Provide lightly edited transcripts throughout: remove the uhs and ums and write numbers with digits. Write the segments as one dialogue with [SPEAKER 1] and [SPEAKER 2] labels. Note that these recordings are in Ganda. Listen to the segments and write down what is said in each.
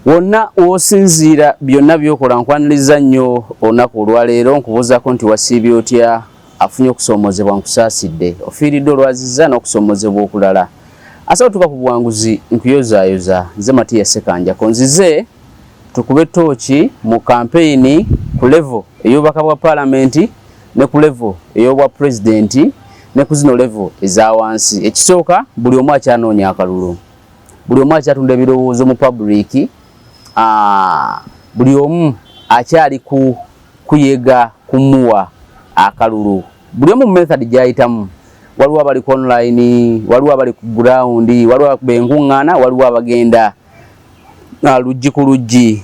[SPEAKER 1] Wonna w'osinziira, byonna by'okola, nkwaniriza nnyo olunaku olwaleero. Nkubuuzaako nti wasiibye otya? Afunye okusoomozebwa, nkusaasidde. Ofiiriddwa, olwazizza n'okusoomozebwa okulala, asobola otuuka ku buwanguzi, nkuyozaayoza. Nze Matiya Ssekanjako, nzize tukube tooki mu kampeyini ku level ey'obubaka bwa paalamenti ne ku level ey'obwa pulezidenti ne ku zino level eza wansi. Ekisooka, buli omu akyanoonya akalulu, buli omu akyatunda ebirowoozo mu public, buli omu akyali ku kuyega kumuwa akalulu, buli omu mu method gyayitamu. Waliwo abali ku online, waliwo abali ku ground, waliwo abakuba enkuŋŋaana, waliwo abagenda luggi ku luggi,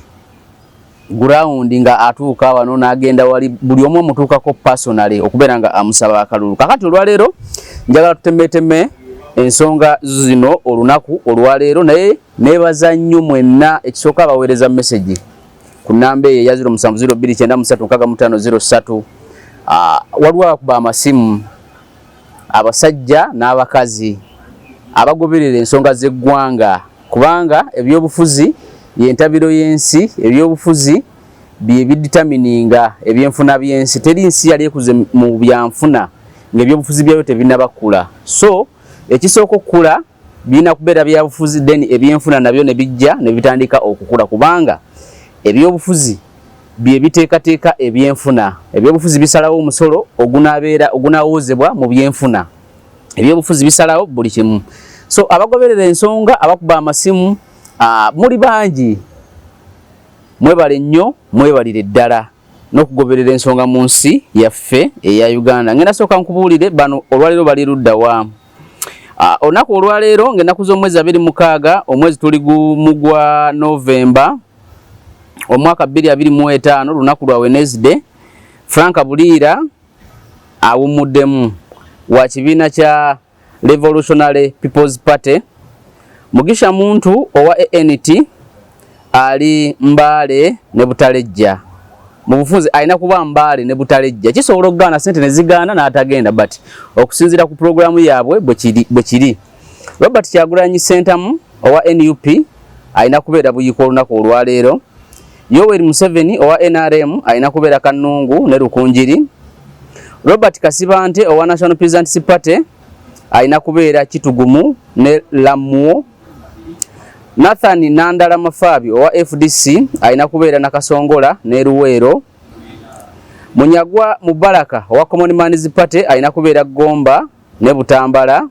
[SPEAKER 1] ground, nga atuuka wano n'agenda wali, buli omu omutuukako personally okubeera nga amusaba akalulu. Kakati olwaleero njagala tutemeteme ensonga zino olunaku olwaleero, naye neebaza nnyo mwenna. Ekisooka, abaweereza message ku namba eyo eya 0702936503. Waliwo abakuba amasimu, abasajja n'abakazi abagoberera ensonga z'eggwanga, kubanga ebyobufuzi yentabiro y'ensi, ebyobufuzi bye bidetermininga ebyenfuna by'ensi. Teri nsi yali ekuze mu byanfuna ng'ebyobufuzi byayo tebinabakula. So ekisooka okukula birina kubeera byabufuzi, then ebyenfuna nabyo ne bijja ne bitandika okukula, kubanga ebyobufuzi bye biteekateeka ebyenfuna. Ebyobufuzi bisalawo omusolo ogunabeera ogunawoozebwa mu byenfuna, ebyobufuzi bisalawo buli kimu. So abagoberera ensonga, abakuba amasimu, muli bangi, mwebale nnyo, mwebalire ddala n'okugoberera ensonga mu nsi yaffe eya Uganda. Ngenda sooka nkubuulire bano olwaleero bali ludda wa. Olunaku olwaleero ng'ennaku z'omwezi 26, omwezi tuli mu gwa Novemba, omwaka 2025, lunaku lwa Wednesday. Frank Buliira awummuddemu, wa kibiina kya Revolutionary People's Party. Mugisha Muntu owa ANT ali Mbaale ne Butalejja. Mu bufunze alina kuba Mbaale ne Butalejja. Kisobola okugaana, sente ne zigaana n'atagenda, but okusinziira ku pulogulaamu yaabwe bwe kiri. Robert Kyagulanyi Ssentamu owa NUP alina kubeera Buyiika olunaku olwaleero. Yoweri Museveni owa NRM alina kubeera Kannungu ne Rukunjiri. Robert Kasibante owa National Peasants Party alina kubeera Kitugumu ne Lamwo. Nathan Nandala Mafabi owa FDC alina kubeera Nakasongola ne Luweero. Munyagwa Mubaraka owa Common Man's Party alina kubeera Gomba ne Butambala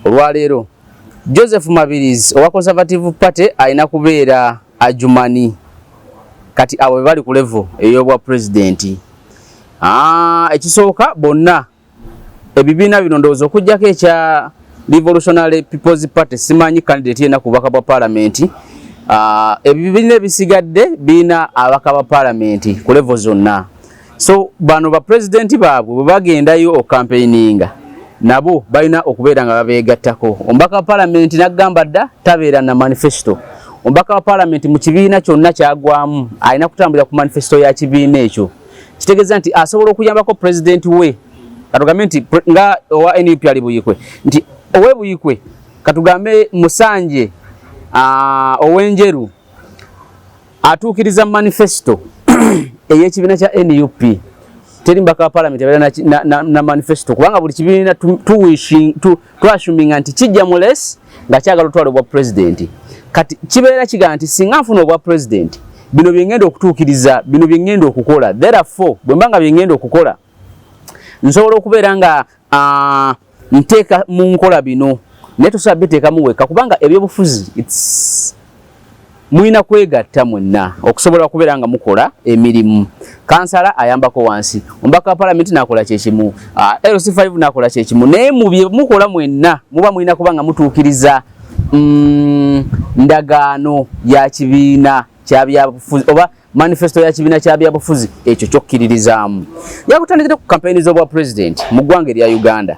[SPEAKER 1] olwaleero. Joseph Mabirizi owa Conservative Party alina kubeera Adjumani. Kati abo be bali ku level ey'obwa pulezidenti. Ekisooka, bonna ebibiina bino, ndowooza okuggyako ekya Revolutionary People's Party, simanyi candidate yenna ku bubaka bwa paalamenti, ebibiina ebisigadde birina ababaka ba paalamenti ku level zonna. So bano bapulezidenti baabwe bwe bagendayo okukampeininga, nabo balina okubeera nga babeegattako. Omubaka wa paalamenti n'aggamba dda tabeera na manifesto. Omubaka wa paalamenti mu kibiina kyonna kyagwamu alina kutambulira ku manifesto ya kibiina ekyo. Kitegeeza nti asobola okuyambako pulezidenti we. Katugambe nti nga owa NUP ali Buyikwe, nti owe Buyikwe, katugambe Musanje ow'Enjeru, atuukiriza manifesto ey'ekibiina kya NUP. Teri mbaka wa parliament abeera na manifesto, kubanga buli kibiina twassuminga nti kijja mu race nga kyagala otwala obwa pulezidenti. Kati kibeera kigamba nti singa nfuna obwa pulezidenti, bino byengenda okutuukiriza, bino byengenda okukola. Therefore bwe mba nga byengenda okukola, nsobola okubeera nga nteeka mu nkola bino, naye tosobola biteekamu wekka, kubanga ebyobufuzi it's mulina kwegatta mwenna okusobola okubeera nga mukola emirimu. Kansala ayambako wansi, omubaka wa palamenti nakola kyekimu, LC5 nakola kyekimu, naye mu bye mukola mwenna muba mulina kuba nga mutuukiriza ndagaano ya kibiina kya byabufuzi oba manifesto ya kibiina kya byabufuzi ekyo kyokkiririzaamu. Yakutandikire ku kampeyini z'obwa pulezidenti mu ggwanga erya Uganda.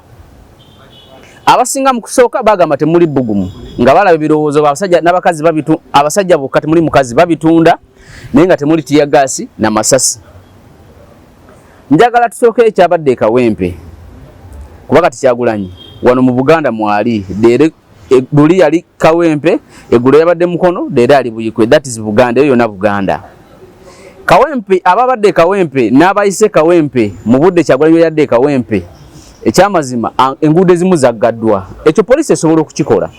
[SPEAKER 1] Abasinga mu kusooka bagamba temuli bbugumu, nga balaba ebirowoozo abasajja n'abakazi babitu, abasajja bokka, temuli mukazi, babitunda, naye nga temuli teargas na masasi. Njagala tusooke ekyabadde e Kawempe, kuba kati Kyagulanyi wano mu Buganda mwali leero. Luli yali Kawempe, eggulo yabadde Mukono, leero ali Buyikwe. That is Buganda, eyo yonna Buganda. Kawempe, ababadde Kawempe n'abayise Kawempe mu budde Kyagulanyi yadde Kawempe, ekyamazima enguudo ezimu zaggaddwa. Ekyo poliisi esobola okukikola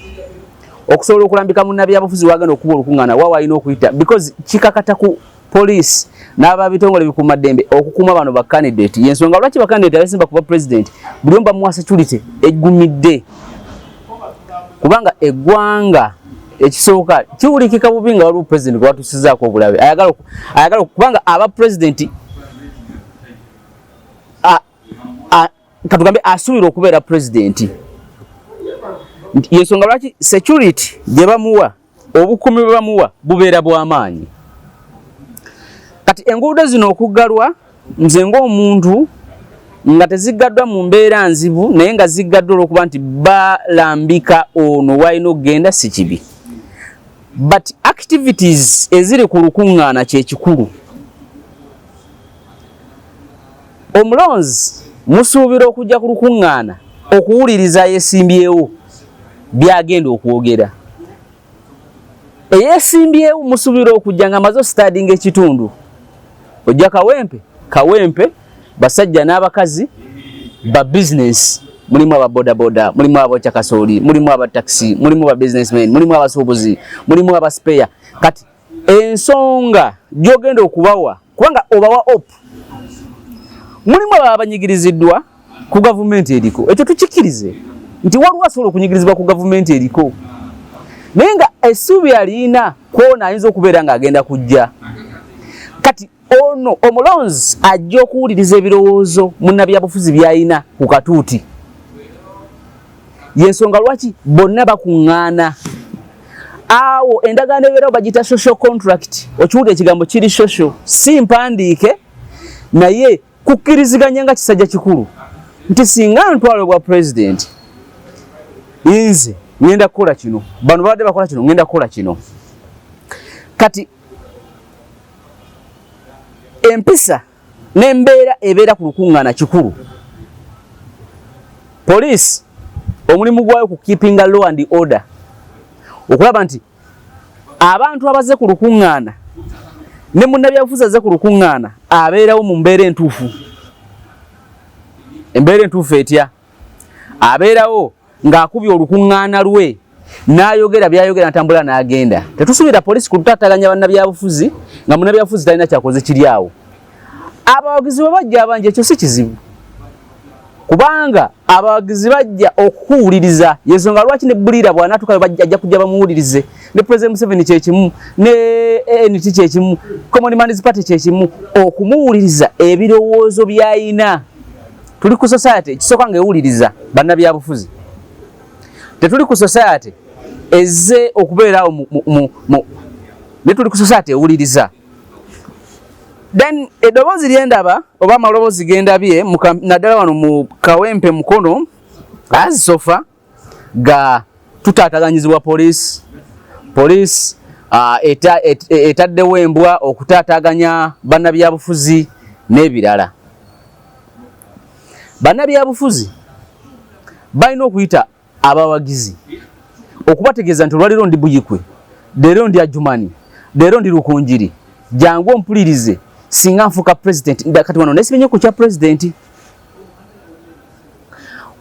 [SPEAKER 1] okusobola okulambika munnabyabufuzi wagenda okuba olukuŋŋaana waawe alina okuyita, because kikakata ku poliisi n'ababitongole bikuumaddembe okukuuma bano ba candidate. Yensonga lwaki ba candidate abesimba kuba president buli omu bamuwa security eggumidde, kubanga eggwanga ekisooka kiwulikika bubi nga waliwo president gwe batuusizaako obulabe. Ayagala kubanga aba president, katugambe asuubira okubeera president, yensonga lwaki security gye bamuwa, obukuumi bwe bamuwa bubeera bw'amaanyi. Kati enguudo zino okuggalwa, nze ng'omuntu, nga teziggaddwa mu mbeera nzibu, naye nga ziggaddwa olw'okuba nti balambika ono walina okugenda, si kibi, but activities eziri ku lukuŋŋaana kyekikulu. Omulonzi musuubira okujja ku lukuŋŋaana okuwuliriza yesimbyewo byagenda okwogera. Eyeesimbyewo musuubira okujja nga amaze ositadinga ekitundu. Ojja Kawempe, Kawempe basajja n'abakazi ba business, mulimu aba bodaboda, mulimu abokya kasooli, mulimu aba taxi, mulimu aba businessmen, mulimu abasuubuzi, mulimu aba spare. Kati ensonga gy'ogenda okubawa, kubanga obawa op, mulimu ababa banyigiriziddwa ku gavumenti eriko, ekyo tukikirize nti waliwo asobola okunyigirizibwa ku gavumenti eriko, naye nga essuubi alina kwona ayinza okubeera ng'agenda kujja. Kati ono omulonzi ajja okuwuliriza ebirowoozo munnabyabufuzi by'alina ku katuuti. Yensonga lwaki bonna bakuŋŋaana awo. Endagaano ebeerawo bagiyita social contract. Okiwulira ekigambo kiri social, si mpandiike, naye kukkiriziganya nga kisajja kikulu nti singa ntwala obwa pulezidenti, nze ngenda kukola kino, bano babadde bakola kino, ngenda kukola kino. Kati empisa n'embeera ebeera ku lukuŋŋaana kikulu. Poliisi omulimu gwayo ku keepinga law and order, okulaba nti abantu abaze ku lukuŋŋaana ne munnabyabufuzi azze ku lukuŋŋaana abeerawo mu mbeera entuufu. Embeera entuufu etya? Abeerawo ng'akubye olukuŋŋaana lwe n'ayogera byayogera, natambula n'agenda. Tetusuubira poliisi kutaataganya bannabyabufuzi nga munnabyabufuzi talina kyakoze kiri awo. Abawagizi bwe bajja abangi, ekyo si kizibu, kubanga abawagizi bajja okukuwuliriza. Yensonga lwaki ne Bulira bw'anaatuukayo ajja kujja bamuwulirize, ne President Museveni kyekimu, ne ANT kyekimu, Common Man's Party kyekimu, okumuwuliriza ebirowoozo by'ayina. Tuli ku society ekisooka nga ewuliriza bannabyabufuzi. Tetuli ku society ezze okubeerawo, naye tuli ku society ewuliriza. Then eddoboozi lyendaba oba amaloboozi gendabye naddala wano mu Kawempe, Mukono, as so far ga tutaataganyizibwa poliisi. Poliisi etaddewo embwa okutaataganya bannabyabufuzi n'ebirala. Bannabyabufuzi balina okuyita abawagizi okubategeeza nti olwaleero ndi Buyikwe, leero ndi Ajumani, leero ndi Lukunjiri, jangu ompulirize singa nfuuka president. Kati wano nesibye ku kya president,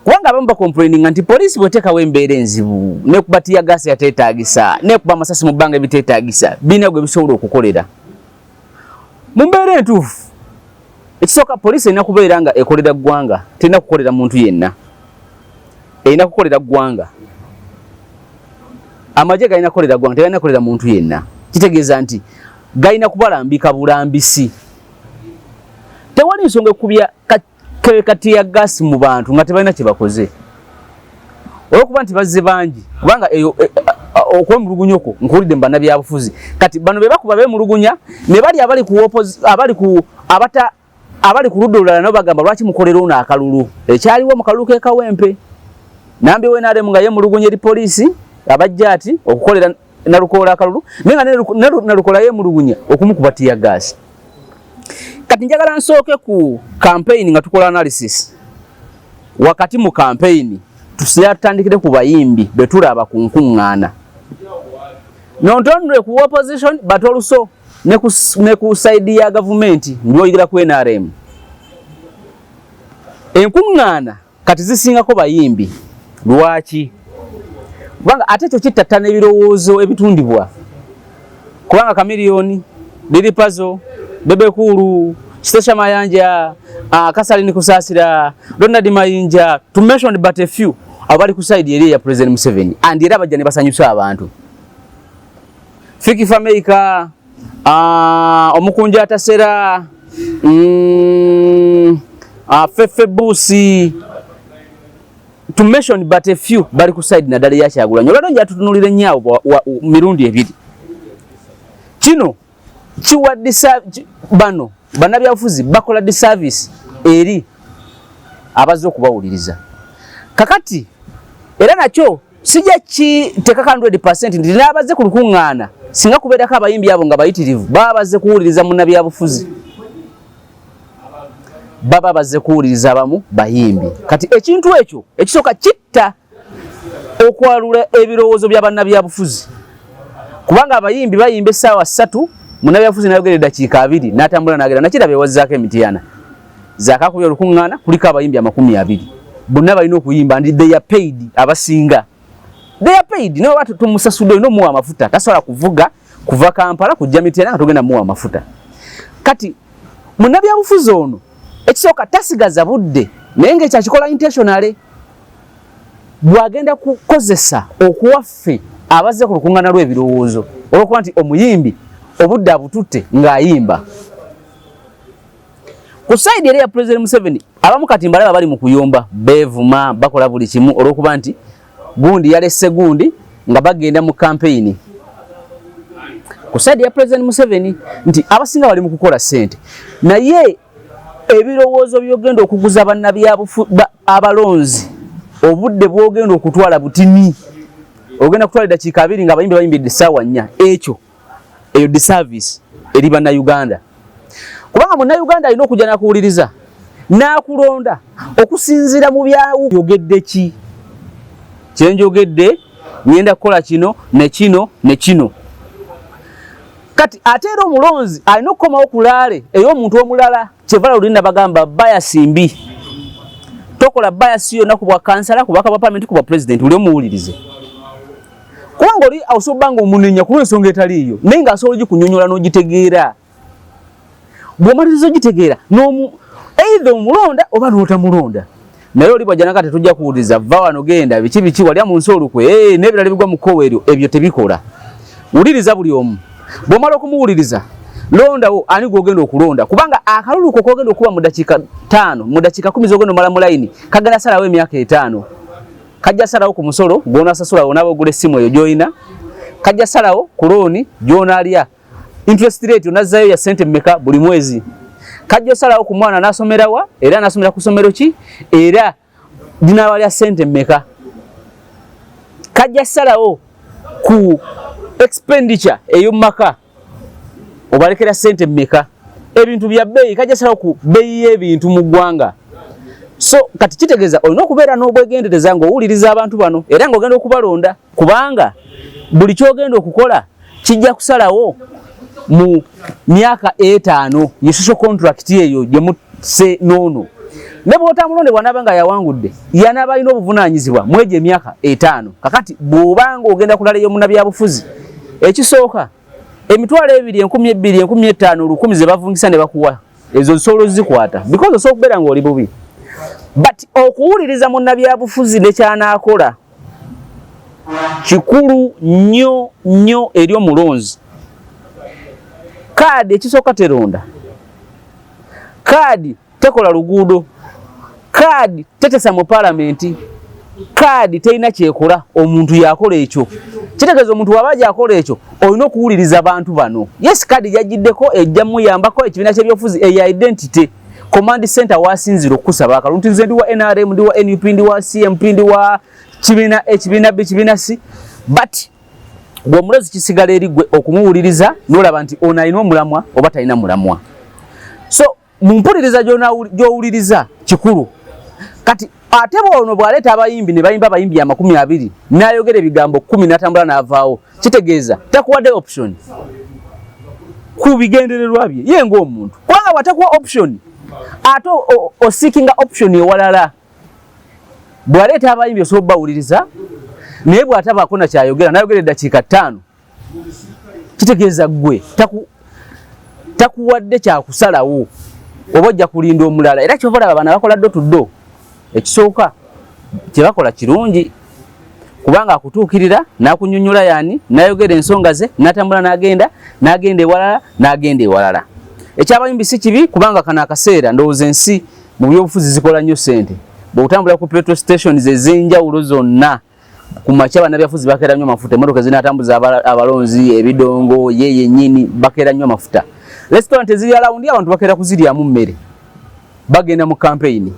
[SPEAKER 1] kubanga abamu bacomplaininga nti poliisi bweteekawo embeera enzibu, nekuba tear gas yateetaagisa, nekuba amasasi mu bbanga ebiteetaagisa, birina gwe bisobola okukolera mu mbeera entuufu. Ekisooka, poliisi erina kubeera nga ekolera ggwanga, terina kukolera muntu yenna, erina kukolera ggwanga. Amagye galina kukolera ggwanga, tegalina kukolera muntu yenna. Kitegeeza nti galina kubalambika bulambisi. Tewali nsonga ekubya tear gas mu bantu nga tebalina kye bakoze olwokuba nti bazze bangi, kubanga eyo okwemulugunya okwo nkuwulidde mu bannabyabufuzi. Kati bano be bakuba beemulugunya, ne bali abali ku abali ku abata abali ku ludda olulala nabo bagamba, "Lwaki mukolera ono akalulu?" Ekyaliwo mu kalulu k'e Kawempe, nambi w'NRM nga yeemulugunya eri poliisi abajja ati okukolera Nalukoola akalulu, naye nga Nalukoola yeemulugunya okumukuba tear gas. Kati njagala nsooke ku campaign nga tukola analysis. Wakati mu campaign Tutandikire ku bayimbi betulaba ku nkuŋŋaana, not only ku opposition but also ne ku side ya gavumenti. Ndyoyigira ku NRM, enkuŋŋaana kati zisingako bayimbi. Lwaki? Kubanga ate ekyo kittattana ebirowoozo ebitundibwa, kubanga Chameleone, Lil Pazo, Bebe Cool, Stecia Mayanja, Catherine Kusasira, Ronald Mayinja, to mention but a few, abo bali ku side eri eya President Museveni and era bajja ne basanyusa abantu. Fik Fameica, omukunja atasera, Fefe Busi, to mention but a few, bali ku side naddala eya Kyagulanyi. Olwaliro nja tutunulira ennyo awo mirundi ebiri. Kino kiwa bano bannabyabufuzi bakola disservice eri abazze okubawuliriza. Kakati era nakyo sijja kiteekako 100% nti n'abazze ku lukuŋŋaana, singa kubeerako abayimbi abo nga bayitirivu, baba bazze kuwuliriza munnabyabufuzi, baba bazze kuwuliriza abamu bayimbi. Kati ekintu ekyo ekisooka kitta okwalula ebirowoozo bya bannabyabufuzi, kubanga abayimbi bayimba essaawa 3, munnabyabufuzi nayogera eddakiika 20 n'atambula n'agenda. Nakiraba ewazzaako emitiyana zakakubya olukuŋŋaana, kuliko abayimbi 20, bonna balina okuyimba and they are paid. Abasinga they are paid. Naye oba tumusasudde, olina omuwa amafuta. Tasobola kuvuga kuva Kampala kujja Mityana nga togenda muwa amafuta. Kati munnabyabufuzi ono ekisooka tasigaza budde, naye nga ekyakikola intentionally, bw'agenda kukozesa okuwa ffe abazze ku lukuŋŋaana lw'ebirowoozo, olwokuba nti omuyimbi obudde abututte ng'ayimba. Ku side eri ya President Museveni, abamu kati mbalaba bali mu kuyomba, beevuma, bakola buli kimu olw'okuba nti gundi yalese gundi nga bagenda mu campaign. Ku side ya President Museveni nti abasinga bali mu kukola ssente, naye ebirowoozo by'ogenda okuguza abalonzi, obudde bw'ogenda okutwala butini. Ogenda kutwala eddakiika 20 nga abayimbi bayimbidde essaawa 4. Ekyo eyo disservice eri Bannayuganda, kubanga Munnayuganda alina okujja nakuwuliriza n'akulonda okusinziira mu byayogedde. Ki kyenjogedde? Ngenda kukola kino ne kino ne kino. Kati ate era omulonzi alina okukomawo ku rally ey'omuntu omulala. Kyevala luli nabagamba bias mbi. Tokola bias yonna ku bwa kansala, ku bubaka bwa palamenti, ku bwa pulezidenti. Buli omuwulirize, kubanga oli osobola nga omunenya ku lw'ensonga etaliiyo, naye ng'asobola ogikunyonyola n'ogitegeera. Bw'omaliriza ogitegeera, n'omu either omulonda oba n'otamulonda. Naye oli bw'ajja naka tetujja kuwuliriza, va wano, genda, biki biki, walya mu nsi olukwe, n'ebirala ebigwa mu kkowe eryo, ebyo tebikola. Wuliriza buli omu. Bw'omala okumuwuliriza, londawo ani gw'ogenda okulonda, kubanga akalulu ko k'ogenda okuba mu ddakiika 5, mu ddakiika 10 z'ogenda omala mu layini, kagenda salawo emyaka 5. Kajja salawo ku musolo gw'onaasasula onaaba ogula essimu eyo gy'olina, kajja salawo ku looni gy'onaalya, interest rate onazzayo ya ssente mmeka buli mwezi, kajja osalawo ku mwana anasomerawa era anasomera ku ssomero ki era linaaba lya ssente mmeka, kajja salawo ku expenditure ey'omu maka obalekera ssente mmeka, ebintu bya bbeeyi, kajja salawo ku bbeeyi y'ebintu mu ggwanga. So kati kitegeeza olina okubeera n'obwegendereza ng'owuliriza abantu bano era ng'ogenda okubalonda, kubanga buli ky'ogenda okukola kijja kusalawo mu myaka 5, ye social contract eyo gye muse noono. Ne bw'otamulonde, bw'anaaba nga yawangudde, yanaaba alina obuvunaanyizibwa mu egyo emyaka 5. Kakati bw'obanga ogenda kulala ey'omunnabyabufuzi, ekisooka 20,000, 2,000, 5,000, 1,000 ze bavungisa ne bakuwa, ezo osobola ozikwata because osobola okubeera ng'oli bubi, but okuwuliriza munnabyabufuzi ne ky'anaakola kikulu nnyo nnyo eri omulonzi. Kaadi ekisooka teronda, kaadi tekola luguudo, kaadi tetesa mu paalamenti, kaadi terina kyekola. Omuntu yakola ekyo. Kitegeeza omuntu waba gyakola ekyo, olina okuwuliriza bantu bano. Yes, kaadi yagiddeko ejja muyambako ekibiina kyebyobufuzi eya identity command center wasinzira okukusaba akalulu nti nze ndi wa NRM, ndi wa NUP, ndi wa CMP, ndi wa kibiina A, kibiina B, kibiina C. But gwe omulozi kisigala eri gwe okumuwuliriza n'olaba nti ono alina omulamwa oba talina mulamwa. So mu mpuliriza gy'owuliriza kikulu. Kati Ate bwono bw'aleeta abayimbi ne bayimba abayimbi 20 n'ayogera ebigambo 10 n'atambula n'avaawo, kitegeeza takuwadde option ku bigendererwa bye ye ng'omuntu, kubanga bw'atakuwa option ate oseekinga option ewalala. Bw'aleeta abayimbi osobola obbawuliriza, naye bw'atabaako nakyayogera n'ayogera eddakiika 5, kitegeeza ggwe takuwadde kyakusalawo, oba ojja kulinda omulala. Era kyova olaba bano abakola door to door, ekisooka kyebakola kirungi, kubanga akutuukirira n'akunyonyola yani n'ayogera ensonga ze n'atambula n'agenda n'agenda ewalala n'agenda ewalala. Ekyabayimbi si kibi, kubanga kano akaseera ndowooza ensi mu byobufuzi zikola nnyo ssente. Bw'otambula ku petrol stations ez'enjawulo zonna ku makya, bannabyafuzi bakeera nnyo amafuta, emmotoka zinatambuza abalonzi, ebidongo, ye yennyini bakeera nnyo amafuta. Restaurant eziri around abantu bakeera kuziryamu mmere, bagenda mu campaign,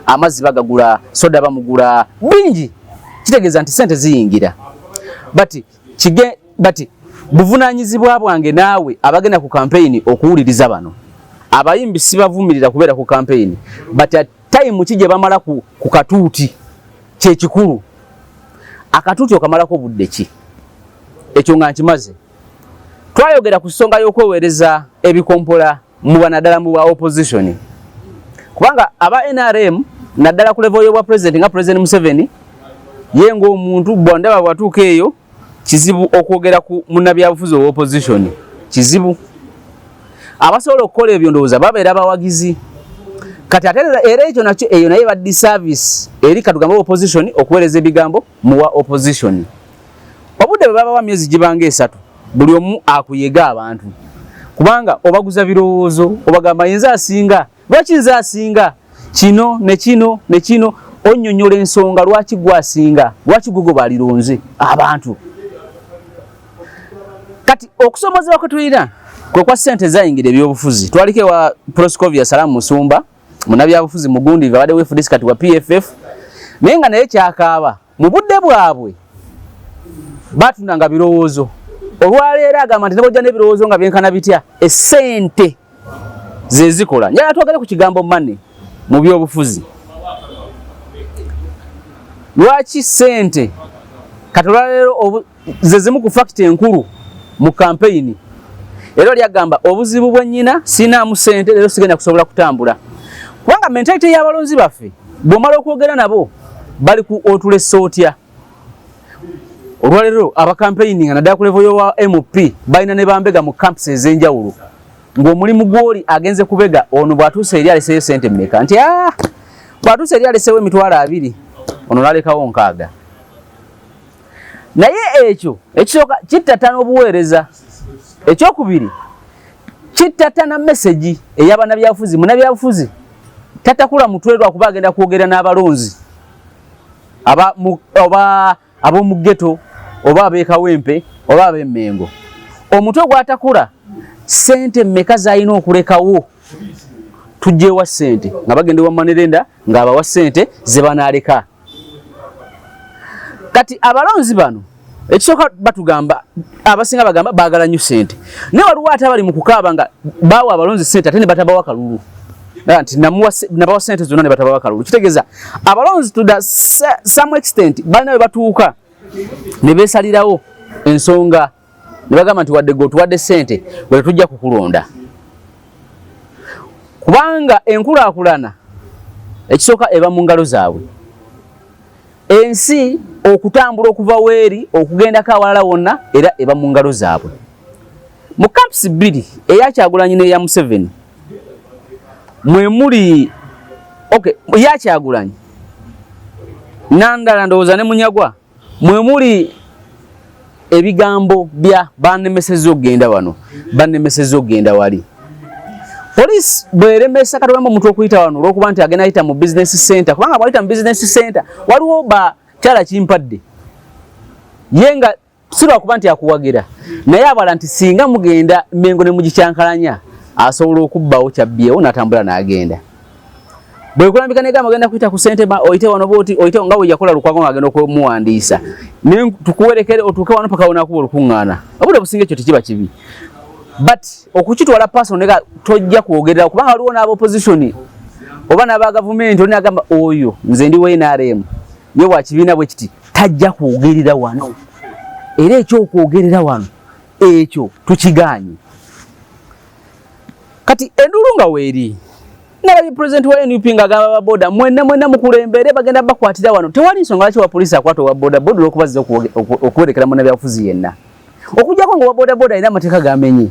[SPEAKER 1] amazzi bagagula, soda bamugula bingi, kitegeeza nti sente ziyingira. But buvunaanyizibwa bwange naawe abagenda ku campaign okuwuliriza bano abayimbi. Sibavumirira kubeera ku campaign, but at time ki gye bamala ku katuuti kyekikulu. Akatuuti okamalako budde ki? Ekyo nga nkimaze, twayogera ku nsonga y'okweweereza ebikompola mu naddala mu bwa opposition, kubanga aba NRM naddala ku level y'obwa president, nga President Museveni ye ng'omuntu bwandaba bwatuuka eyo, kizibu okwogera ku munnabyabufuzi owa opposition, kizibu. Abasobola okukola ebyo ndowooza babeera bawagizi. Kati ate era ekyo nakyo, eyo naye ba disservice eri katugambe opposition okuweereza ebigambo muwa opposition. Obudde bwe babawa myezi gibanga 3, buli omu akuyega abantu, kubanga obaguza birowoozo, obagamba yinza asinga, lwaki nze asinga kino ne kino ne kino, onnyonnyola ensonga lwaki gwe asinga, lwaki gwe gwe balironze abantu. Kati okusomozebwa kwe tulina kwe kwa ssente zayingira ebyobufuzi. Twaliko ewa Proscovia Salamu Musumba, munnabyabufuzi mugundiivu, abadde weFDC, kati wa PFF, naye nga naye kyakaaba mu budde bwabwe batundanga birowoozo. Olwaleero agamba nti nebojja n'ebirowoozo nga byenkana bitya, essente ze zikola. Njagala twogere ku kigambo money mu byobufuzi. Lwaki ssente kati olwaleero ze zimu ku factor enkulu mu kampeyini? Era oli agamba, obuzibu bwe nnyina, siinaamu ssente, leero sigenda kusobola kutambula, kubanga mentality y'abalonzi baffe bw'omala okwogera nabo bali ku otulessa otya. Olwaleero abakampeyini nga naddala ku level y'owa MP balina ne bambega mu camps ez'enjawulo, ng'omulimu gw'oli agenze kubega ono bw'atuuse eri aleseyo ssente mmeka, nti ah, bw'atuuse eri alesewo 20,000, ono n'alekawo 60. Naye ekyo ekisooka kittattana obuweereza, ekyokubiri kittattana message ey'abannabyabufuzi. Munnabyabufuzi tatakula mutwe lwakuba agenda kwogera n'abalonzi oba ab'omu ghetto oba ab'ekawempe oba ab'emmengo. Omutwe gwatakula ssente mmeka z'alina okulekawo, tujjeewa ssente, nga bagenda ewa manerenda ng'abawa ssente ze banaaleka. Kati abalonzi bano ekisooka batugamba, abasinga bagamba baagala nnyo ssente, naye waliwo ate abali mu kukaaba nga baawa abalonzi ssente ate ne batabawa kalulu, nti nabawa ssente zonna ne batabawa kalulu. Kitegeeza abalonzi to the some extent balina we batuuka ne beesalirawo ensonga ne bagamba nti wadde gwe otuwadde ssente, gwe tetujja kukulonda, kubanga enkulaakulana ekisooka eba mu ngalo zaabwe. Ensi okutambula okuva weeri okugendako awalala wonna era eba mu ngalo zaabwe. Mu camps bbiri, eya Kyagulanyi n'eya Museveni, mwe muli okay, eya Kyagulanyi nandala ndowooza ne Munyagwa, mwe muli ebigambo bya banemesezza okugenda wano, banemesezza okugenda wali. Poliisi bweremesa katugamba omuntu okuyita wano olwokuba nti agenda ayita mu business center, kubanga bwayita mu business center waliwo ba kyala kimpadde ye nga si lwakuba nti akuwagira, naye abala nti singa mugenda Mengo ne mugikyankalanya asobola okubbawo kyabbyewo n'atambula n'agenda. Bwekulambika negamba ogenda kuyita ku sente, oyite wano bwoti, oyite nga bwe yakola Lukwago nga agenda okumuwandiisa, naye tukuwerekere otuuke wano paka wonakuba olukuŋŋaana. Obudde obusinga ekyo tekiba kibi, but okukitwala personal nega tojja kwogerera, kubanga waliwo n'aba opposition Oba n'aba gavumenti, oli nagamba oyo nze ndi wa NRM, ye wa kibiina bwe kiti, tajja kwogerera wano, era ekyokwogerera wano ekyo tukigaanye. Kati enduulu nga weeri, nalabye pulezidenti wa NUP ng'agamba baboda, "Mwenna mwenna mukulembere, bagenda bakwatira wano." Tewali nsonga lwaki wa poliisi akwata owa boda boda olwokubazza okuwerekera munnabyabufuzi yenna, okuggyako nga owa boda boda alina amateeka gamenye,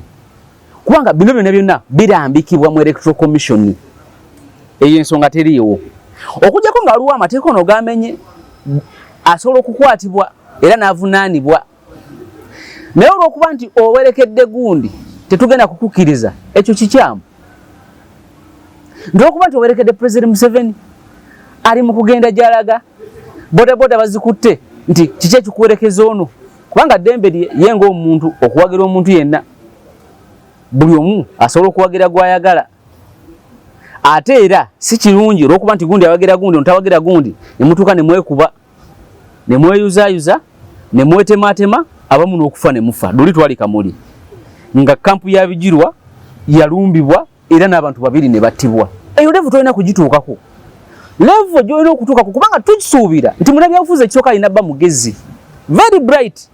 [SPEAKER 1] kubanga bino byonna byonna birambikibwa mu Electoral Commission. Eyo ensonga teriiwo, okuggyako nga waliwo amateeka ono gamenye, asobola okukwatibwa era n'avunaanibwa. Naye olw'okuba nti owerekedde gundi, tetugenda kukukkiriza, ekyo kikyamu. Nti olwokuba nti owerekedde President Museveni, ali mu kugenda gy'alaga, bodaboda bazikutte nti kiki ekikuwerekeza ono? Kubanga ddembe lye ye ng'omuntu okuwagira omuntu yenna, buli omu asobola okuwagira gw'ayagala. Ate era si kirungi olw'okuba nti gundi awagira gundi, ono tawagira gundi, ne mutuuka ne mwekuba, ne mweyuzayuza, ne mwetematema, abamu n'okufa ne mufa. Luli twali Kamuli nga kampu ya Bigirwa yalumbibwa era n'abantu babiri ne battibwa. Eyo level tolina kugituukako, level gy'olina okutuukako, kubanga tukisuubira nti munnabyabufuzi ekisooka alina bba mugezi, very bright,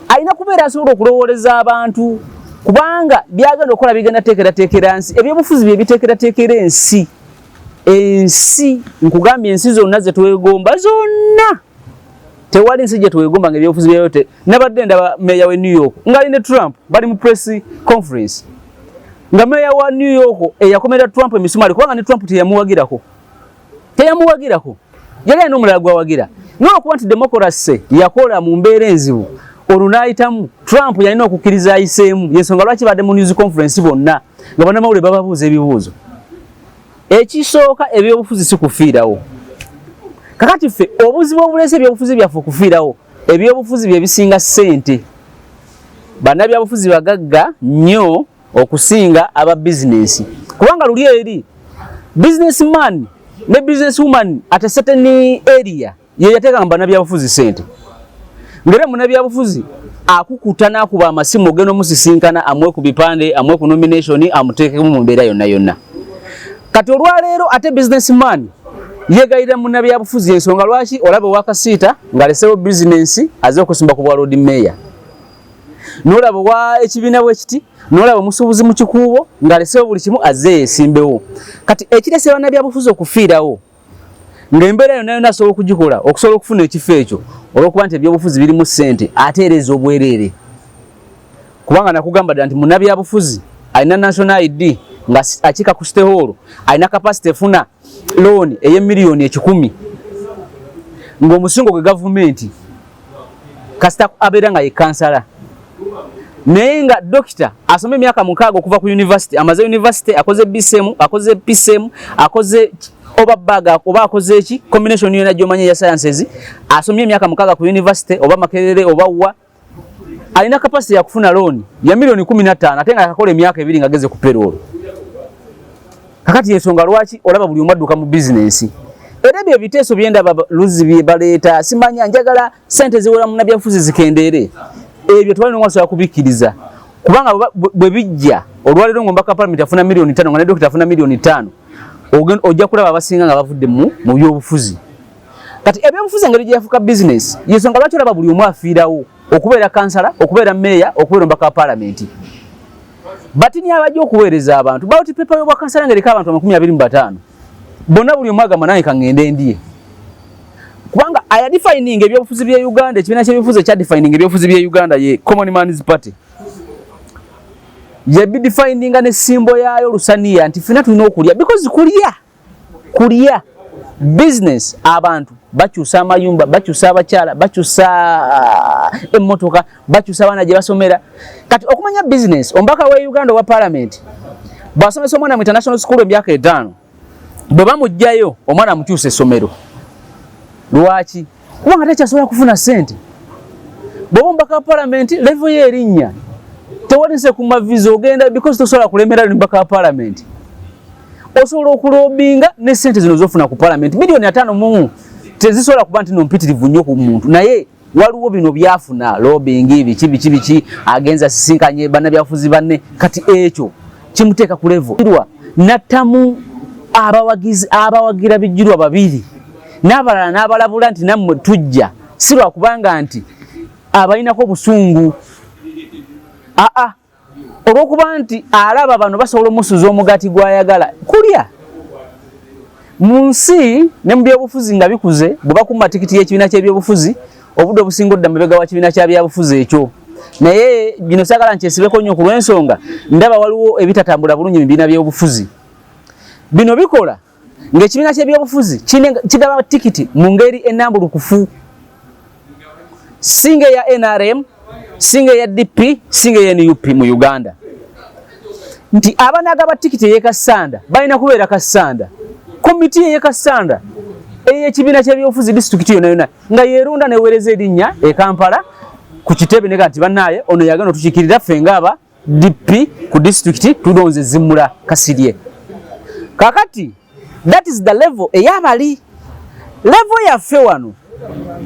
[SPEAKER 1] alina kubeera asobola okulowooleza abantu, kubanga byagenda okukola bigenda teekerateekera nsi. Ebyobufuzi bye biteekerateekera ensi. Ensi, nkugambye, ensi zonna ze twegomba zonna, tewali nsi gye twegomba nga ebyobufuzi byayo te. Nabadde ndaba meeya we New York ng'ali ne Trump, bali mu press conference, nga meeya wa New York eyakomera Trump emisumaali, kubanga ne Trump teyamuwagirako, teyamuwagirako, yali alina omulala gwawagira. N'olwokuba nti democracy yakola mu mbeera enzibu, olwo n'ayitamu, Trump yalina okukkiriza ayiseemu. Yensonga lwaki badde mu news conference bonna nga bannamawulire bababuuza ebibuuzo. Ekisooka, ebyobufuzi si kufiirawo. Kakati ffe obuzibu obuleese ebyobufuzi byaffe okufiirawo, ebyobufuzi bye bisinga ssente. Bannabyabufuzi bagagga nnyo okusinga aba bizinensi, kubanga luli eri businessman ne business woman at a certain area ye yateekanga mu bannabyabufuzi ssente, ng'era munnabyabufuzi akukuta n'akuba amasimu ogenda omusisinkana, amuwe ku bipande, amuwe ku nomination, amuteekemu mu mbeera yonna yonna. Kati olwaleero ate businessman yegayirira munnabyabufuzi. Ensonga lwaki olaba owakasiita ng'alesewo bizinensi aze okusimba ku bwa Lord Mayor, n'olaba owa ekibiina bwe kiti, n'olaba omusuubuzi mu Kikuubo ng'alesewo buli kimu azze yeesimbewo. Kati ekirese bannabyabufuzi okufiirawo, ng'embeera yonna yonna asobola okugikola okusobola okufuna ekifo ekyo, olw'okuba nti ebyobufuzi birimu ssente ate era ez'obwereere, kubanga nakugamba ddala nti munnabyabufuzi alina national ID nga akiika ku City Hall alina capacity efuna looni ey'emiliyoni 100 ng'omusingo gwe gavumenti, kasita abeera nga ye kansala. Naye nga dokita asoma emyaka 6 okuva ku university, amaze university, akoze BSM, akoze PCM, akoze oba baga oba akoze eki combination yona gy'omanyi ya sciences, asomye emyaka 6 ku university oba Makerere oba wa, alina capacity ya kufuna loan ya miliyoni 15, ate nga yakakola emyaka 2 nga ageze ku payroll. Kakati ensonga lwaki olaba buli omu adduka mu bizinensi. Era ebyo ebiteeso byendaba luzi bye baleeta, simanya njagala sente ziwera munnabyabufuzi zikendeere, ebyo tewali n'omu asobola kubikkiriza, kubanga bwe bijja olwaleero ng'omubaka wa palamenti afuna miliyoni 5, nga ne dokita afuna miliyoni 5, ojja kulaba abasinga nga bavudde mu byobufuzi. Kati ebyobufuzi engeri gye yafuuka bizinesi, yensonga lwaki olaba buli omu afiirawo okubeera kansala, okubeera meeya, okubeera omubaka wa palamenti. Batini abajja okuweereza abantu, ballot paper y'obwa kansala ng'eriko abantu 25 bonna, buli omu agamba nange kaŋŋende ndye, kubanga ayadefining ebyobufuzi bye Uganda, ekibiina ky'ebyobufuzi ekyadefining ebyobufuzi bye Uganda ye Common Man's Party. Yabidefininga ne symbol yaayo lusaniya, nti ffenna tulina okulya, because kulya kulya business. Abantu bakyusa amayumba, bakyusa abakyala, bakyusa emmotoka, bakyusa abaana gye basomera. Kati okumanya business, omubaka wa Uganda owa parliament bw'asomesa omwana mu international school emyaka 5, bwe bamuggyayo omwana amukyusa essomero. Lwaki? Kubanga tekyasobola kufuna ssente. Bw'oba omubaka wa parliament, level ye erinnya, tewali nse ku maviza ogenda, because tosobola kulemera mubaka wa parliament. Osobola okulobinga ne ssente zino zofuna ku parliament, miliyoni 51 tezisobola kuba nti no mpitirivu nnyo ku muntu, naye waliwo bino byafuna, lobbying, biki biki biki, agenza asisinkanye bannabyabufuzi banne. Kati ekyo kimuteeka ku level nattamu. Abawagizi abawagira Bijjirwa babiri n'abalala n'abalabula nti nammwe tujja, si lwakubanga nti abalinako obusungu, aa, olw'okuba nti alaba bano basobola omusuza omugaati gw'ayagala kulya mu nsi ne mu byobufuzi nga bikuze. Bwe bakuma tikiti y'ekibiina ky'ebyobufuzi, obudde obusinga odda mabega wa kibiina kya byabufuzi ekyo. Naye bino saagala nkyesibeko nnyo ku lw'ensonga ndaba waliwo ebitatambula bulungi mu bibiina by'obufuzi. Bino bikola ng'ekibiina ky'ebyobufuzi kigaba tikiti mu ngeri ennambulukufu, singa eya NRM, singa eya DP, singa eya NUP mu Uganda, nti abanagaba tikiti ey'e Kassanda balina kubeera Kassanda, komiti ey'e Kassanda ey'ekibiina ky'ebyobufuzi disitulikiti yonna yonna nga yerunda neweereza erinnya e Kampala ku kitebe nega nti bannaaye, ono yagenda otukiikirira ffe ngaaba DP ku disitulikiti, tulonze Zimula Kasirye. Kakati that is the level eyabali. Level yaffe wano,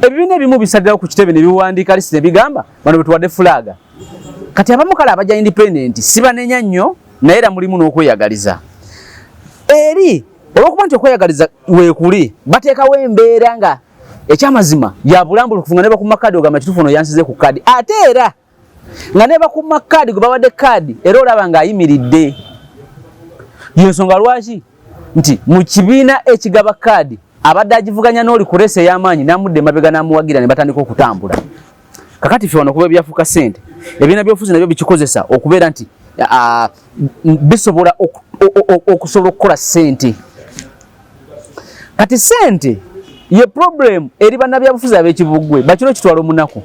[SPEAKER 1] ebibiina ebimu bisalirawo ku kitebe ne biwandiika list ne bigamba bano betuwadde flag. Kati abamu kale abajja independent sibanenya nnyo, naye era mulimu n'okweyagaliza eri. Olwokuba nti okweyagaliza weekuli, bateekawo embeera nga ekyamazima ya bulambulukufu, nga ne bakuma kaadi ogamba kituufu ono yansize ku kaadi, ate era nga ne bakuma kaadi gwe bawadde kaadi era olaba ng'ayimiridde. Yensonga lwaki nti mu kibiina ekigaba kaadi abadde agivuganya n'oli ku race ey'amaanyi n'amudda emabega n'amuwagira ne batandika okutambula. Kakati ffe wano kuba ebyafuuka ssente, ebibiina byobufuzi nabyo bikikozesa okubeera nti bisobola okusobola okukola ssente. Kati ssente ye problem eri bannabyabufuzi ab'ekibuggwe. Bakiro kitwala omunaku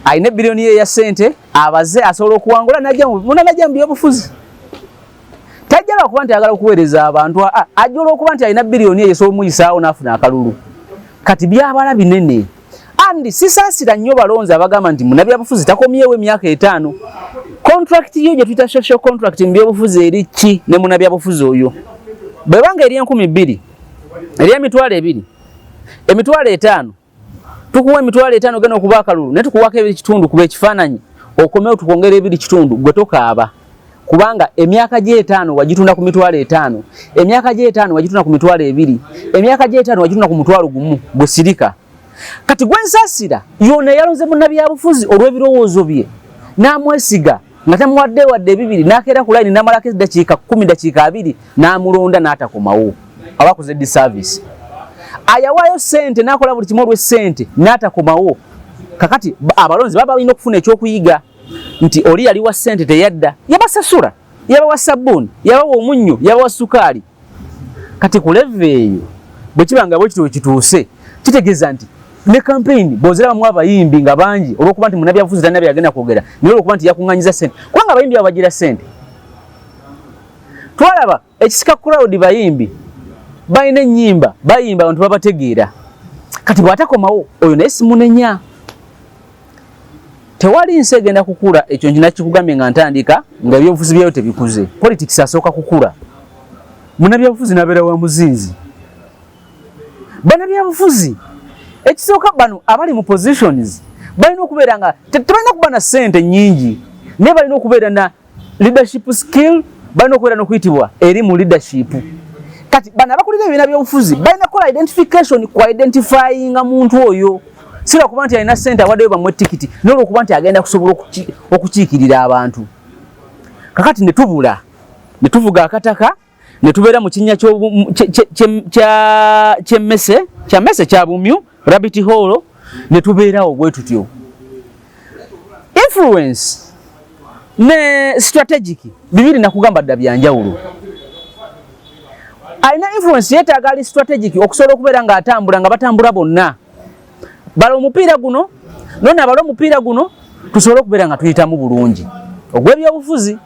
[SPEAKER 1] alina ebbiliyoni ye eya ssente, abaze asobola okuwangula najja mu byobufuzi. Tajja lwakuba nti ayagala okuweereza abantu, ajja olwokuba nti alina biliyoni eyo esobola omuyisaawo n'afuna akalulu. Kati byabala binene and sisaasira nnyo balonzi abagamba nti munnabyabufuzi takomyewo emyaka 5. Contract yo gye tuyita social contract mu byobufuzi eri ki ne munnabyabufuzi oyo? Bwebanga eri 2000, eri 20,000, 50,000, tukuwa 50,000 genda okuba akalulu, naye tukuwako ebiri kitundu kuba ekifaananyi, okomewo tukwongera ebiri kitundu. Gwe tokaaba, kubanga emyaka gy'etaano wagitunda ku 50,000, emyaka gy'etaano wagitunda ku 20,000, emyaka gy'etaano wagitunda ku 10,000. Gwe sirika. Kati gwe nsaasira yona eyalonze munnabyabufuzi olw'ebirowoozo bye n'amwesiga nga tamuwadde wadde ebibiri, n'akeera ku layini n'amalako eddakiika 10, dakiika 20, n'amulonda n'atakomawo, aba akoze disservice. Ayawaayo ssente n'akola buli kimu olw'essente n'atakomawo. Kakati abalonzi baba balina okufuna ekyokuyiga nti oli yali wa ssente teyadda, yabasasula, yabawa sabbuuni, yabawa omunnyo, yabawa sukaali. Kati ku level eyo bwe kiba nga bwe kityo kituuse, kitegeeza nti ne campaign bw'ozirabamu abayimbi nga bangi, olw'okuba nti munnabyabufuzi talina byagenda kwogera, naye olw'okuba nti yakuŋŋanyiza ssente, kubanga abayimbi abo bagira ssente. Twalaba ekisika crowd, bayimbi balina ennyimba, bayimba, abantu babategeera. Kati bw'atakomawo oyo naye simunenya. Tewali nsi egenda kukula, ekyo nkina kikugambye nga ntandika, nga ebyobufuzi byayo tebikuze. Politics asooka kukula, munnabyabufuzi n'abeera wa muzinzi. Bannabyabufuzi ekisooka, bano abali mu positions balina okubeera nga tebalina kuba na ssente nnyingi, naye balina okubeera na leadership skill, balina okubeera n'okuyitibwa eri mu leadership. Kati bano abakulira ebibiina byobufuzi balina kukola identification, ku identifyinga muntu oyo, si lwakuba nti alina ssente awaddeyo bamuwe tikiti, naye olwokuba nti agenda kusobola okukiikirira abantu. Kakati ne tubula ne tuvuga akataka ne tubeera mu kinnya ky'emmese, kya mmese, kya bumyu, rabbit hole, ne tubeerawo bwe tutyo. Influence ne strategic bibiri nakugamba dda byanjawulo. Alina influence yeetaaga ali strategic okusobola okubeera ng'atambula nga batambula bonna. Bala omupiira guno nona, abala omupiira guno, tusobole okubeera nga tuyitamu bulungi ogw'ebyobufuzi.